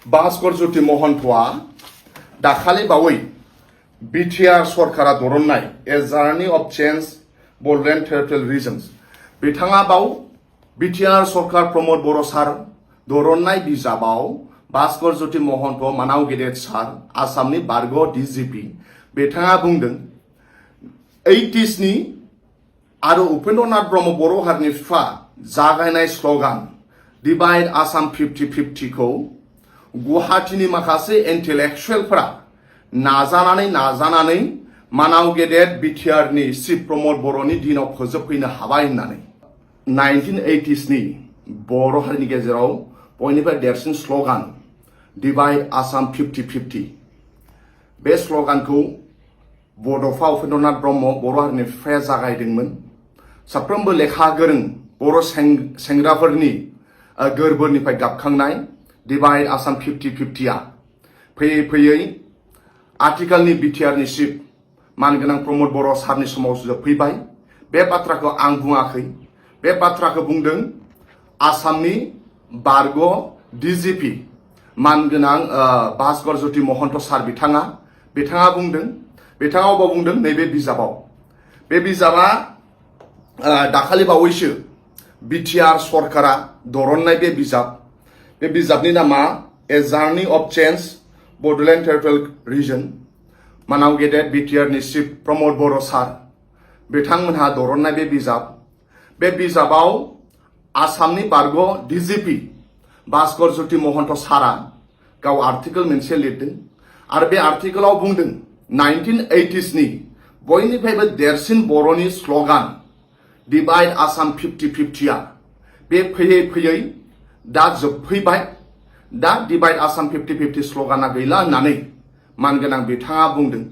भास्कर ज्योति महन्तआ दाखालि बावै बिटिआर सरकारा दरननाय a journey of change Bodoland territorial regions बिथाङा बाव बिटिआर सरकार प्रमोद बर' सार दरननाय बिजाबाव भास्कर ज्योति महन्त मानाव गेदेर सार आसामनि बारग' डिजिपि बिथाङा बुंदों 80s नि आरो उपेन्द्रनाथ ब्रह्म बर' हारिनि बिफा जागायनाय स्ल'गान डिवाइड आसाम 50-50 खौ गुवाहाटीनि माखासे इन्टेलेक्चुवेलफोरा नाजानानै मानाव गेदेर बिटिआरनि चिफ प्रमोद बर'नि दिनाव फोजोबफैनो हाबाय होननानै 1980s नि बर' हारिनि गेजेराव बयनिफ्राय देरसिन स्ल'गान डिवाइड आसाम 50-50 बे स्ल'गानखौ बड'फा उपेन्द्रनाथ ब्रह्म बर' हारिनि बिफाया जागायदोंमोन। साफ्रोमबो लेखा गोरों बर' सेंग्राफोरनि गोरबोनिफ्राय गाबखांनाय डिवाइड आसाम 50-50 फैयै फैयै आथिखालनि बिटिआरनि चिफ मानगोनां प्रमोद बर' सारनि समाव जोबफैबाय। बे बाथ्राखौ आं बुङाखै, बे बाथ्राखौ बुंदों आसामनि बारग' डिजिपि मानगोनां भास्कर ज्योति महन्त सार बिथाङा बुंदों। बिथाङा अबाव बुंदों? नैबे बिजाबाव। बे बिजाबा दाखालि बावैसो बिटिआर सरकारा दरननाय बे बिजाबनि नामा a journey of change Bodoland territorial region मानाव गेदेर बिटिआरनि चिफ प्रमोद बर' सार बिथांमोनहा दरननाय बे बिजाबाव आसामनि बारग' डिजिपि भास्कर ज्योति महन्त सारा गाव आर्टिकेल मोनसे लिरदों आरो बे आर्टिकेलाव बुंदों 1980s नि बयनिफ्रायबो देरसिन बर'नि स्ल'गान डिवाइड आसाम 50-50 बे फैयै फैयै दा जोबफैबाय। दा डिवाइड आसाम 50-50 स्ल'गाना गैला होननानै मानगोनां बिथाङा बुंदों।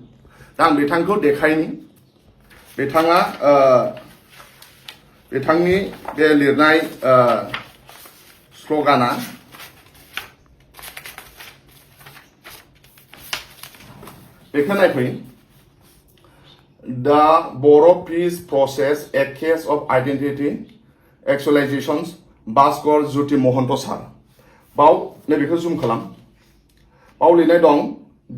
दा आं बिथांखौ देखायनि बिथांनि बे लिरनाय स्ल'गाना बेखौ नायफै दा Bodo' peace process a case of identity actualisations Bhaskar Jyoti Mahanta sir बाव नैबेखौ जुम खालाम। बाव लिरनाय दं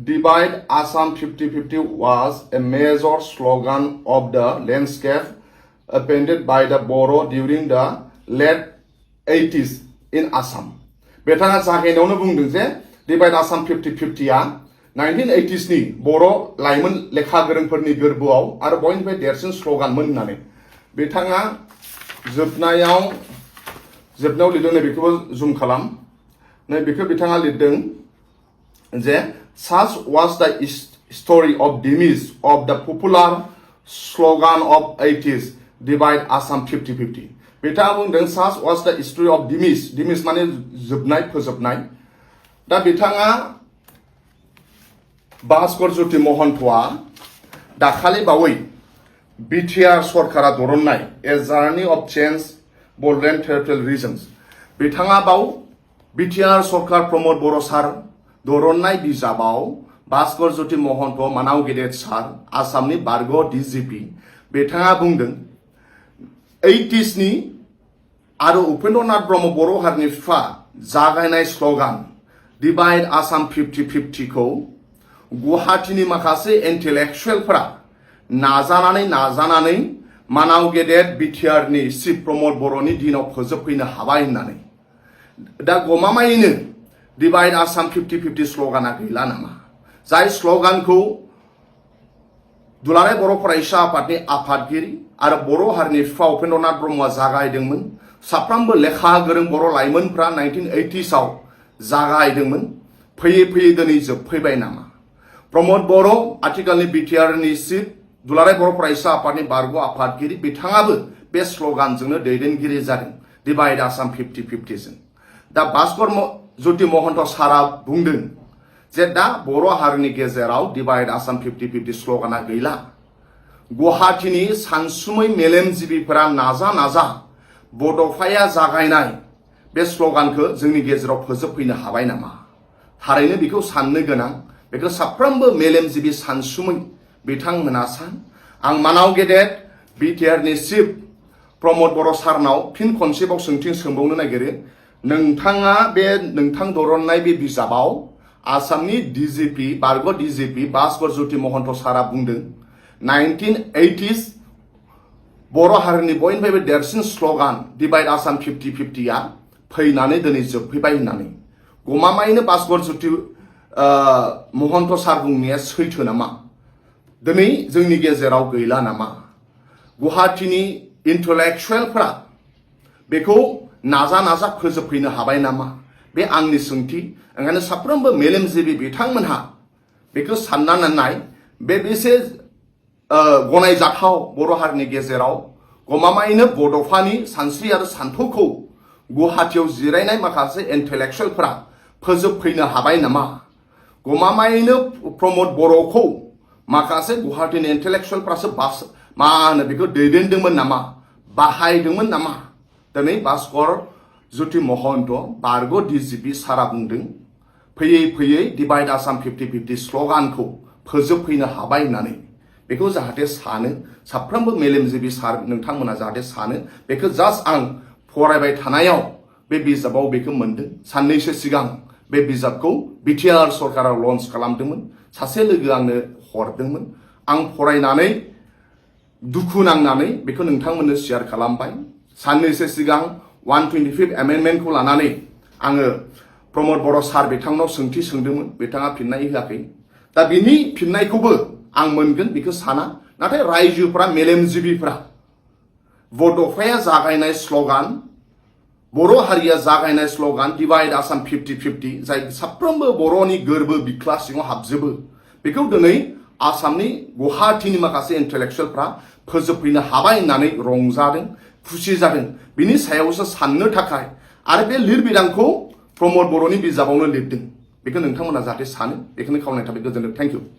divide Assam 50-50 was a major slogan of the landscape appended by the Boro during the late 80s in Assam। बिथाङा जागायनायावनो बुंदों जे डिवाइड आसाम 50-50 1980s नि बर' लाइमोन लेखा गोरोंफोरनि गोरबोआव आरो बयनिफ्राय देरसिन स्ल'गानमोन होननानै बिथाङा जोबनायाव लिरदों। नैबेखौबो जुम खालाम। नैबेखौ बिथाङा लिरदों जे such was the story of demise of the popular slogan of 80s divide Assam 50-50 बिथाङा बुंदों such was the story of demise माने जोबनाय फोजोबनाय। दा बिथाङा भास्कर ज्योति महन्तआ दाखालि बावै बिटिआर सरकारा दरननाय a journey of change Bodoland territorial regions बिथाङा बाव बिटिआर सरकार प्रमोद बर' सार दरननाय बिजाबाव भास्कर ज्योति महन्त मानाव गेदेर सार आसामनि बारग' डिजिपि बिथाङा बुंदों 80s नि आरो उपेन्द्रनाथ ब्रह्म बर' हारिनि बिफा जागायनाय स्ल'गान डिवाइड आसाम 50-50 खौ गुवाहाटीनि माखासे इन्टेलेक्चुवेलफोरा नाजानानै मानाव गेदेर बिटिआरनि चिफ प्रमोद बर'नि दिनाव फोजोबफैनो हाबाय होननानै दा गमामायैनो डिवाइड आसाम 50-50 स्ल'गाना गैला नामा? जाय स्ल'गानखौ दुलाराय बर' फरायसा आफादनि आफादगिरि आरो बर' हारिनि बिफा उपेन्द्रनाथ ब्रह्मआ जागायदोंमोन। साफ्रोमबो लेखा गोरों बर' लाइमोनफ्रा 1980s आव जागायदोंमोन। फैयै फैयै दिनै जोबफैबाय नामा? प्रमोद बर' आथिखालनि बिटिआरनि चिफ दुलाराय बर' फरायसा आफादनि बारग' आफादगिरि बिथाङाबो बे स्ल'गानजोंनो दैदेनगिरि जादों डिवाइड आसाम 50-50 जों। दा भास्कर ज्योति महन्त सारा बुंदों जे दा बर' हारिनि गेजेराव डिवाइड आसाम 50-50 स्ल'गाना गैला। गुवाहाटीनि सानसुमै मेलेमजिबिफोरा नाजा बड'फाया जागायनाय बे स्ल'गानखौ जोंनि गेजेराव फोजोबफैनो हाबाय नामा? थारैनो बेखौ साननो गोनां। बेखौ साफ्रोमबो मेलेमजिबि सानसुमै बिथांमोना आं मानाव गेदेर बिटिआरनि चिफ प्रमोद बर' सारनाव फिन खनसेबाव सोंबावनो नागिरो नोंथाङा बे नोंथां दरननाय बे बिजाबाव आसामनि डिजिपि बारग' डिजिपि भास्कर ज्योति महन्त सारा बुंदों 1980s बर' हारिनि बयनिफ्रायबो देरसिन स्ल'गान डिभाइड आसाम 50-50 आ फैनानै दिनै जोबफैबाय होननानै गमामायैनो भास्कर ज्योति महन्त सार बुंनाया सैथो नामा दिनै जोंनि गेजेराव गैला नामा गुवाहाटीनि इन्टेलेक्चुवेलफोरा बेखौ नाजा फोजोबफैनो हाबाय नामा बे आंनि सोंथि ओंखायनो साफ्रोमबो मेलेमजिबि बिथांमोनहा बेखौ साननानै नाय बे बेसे गनायजाथाव बर' हारिनि गेजेराव गमामायैनो बड'फानि सानस्रि आरो सान्थौखौ गुवाहाटीयाव जिरायनाय माखासे इन्टेलेक्चुवेलफोरा फोजोबफैनो हाबाय नामा गमामायैनो प्रमद बर'खौ माखासे गुवाहाटीनि इन्टेलेक्चुवेलफ्रासो मा होनो बेखौ दैदेनदोंमोन नामा बाहायदोंमोन नामा दिनै भास्कर ज्योति महन्त बारग' डिजिपि सारा बुंदों फैयै डिभाइड आसाम 50-50 स्ल'गानखौ फोजोबफैनो हाबाय होननानै बेखौ जाहाथे सानो साफ्रोमबो मेलेमजिबि सार नोंथांमोना जाहाथे सानो बेखौ जास्ट आं फरायबाय थानायाव बे बिजाबाव बेखौ मोनदों साननैसो सिगां बे बिजाबखौ बिटिआर सरकारा लन्च खालामदोंमोन सासे लोगो आंनो हरदोंमोन आं फरायनानै दुखु नांनानै बेखौ नोंथांमोननो शेयार खालामबाय साननैसो सिगां 125th एमेन्डमेन्टखौ लानानै आङो प्रमद बर' सार बिथांनाव सोंथि सोंदोंमोन बिथाङा फिननाय होआखै दा बिनि फिननायखौबो आं मोनगोन बेखौ साना नाथाय रायजोफ्रा मेलेमजिबिफ्रा बड'फाया जागायनाय स्ल'गान बर' हारिया जागायनाय स्ल'गान डिभाइड आसाम 50-50 जाय साफ्रोमबो बर'नि गोरबो बिख्ला सिङाव हाबजोबो बेखौ दिनै आसामनि गुवाहाटीनि माखासे इन्टेलेक्चुवेलफ्रा फोजोबफैनो हाबाय होननानै रंजादों खुसि जादों बिनि सायावसो साननो थाखाय आरो बे लिरबिदांखौ प्रमद बर'नि बिजाबावनो लिरदों बेखौ नोंथांमोना जाहाथे सानो बेखौनो खावलायनाय थाबाय गोजोनथों थेंक इउ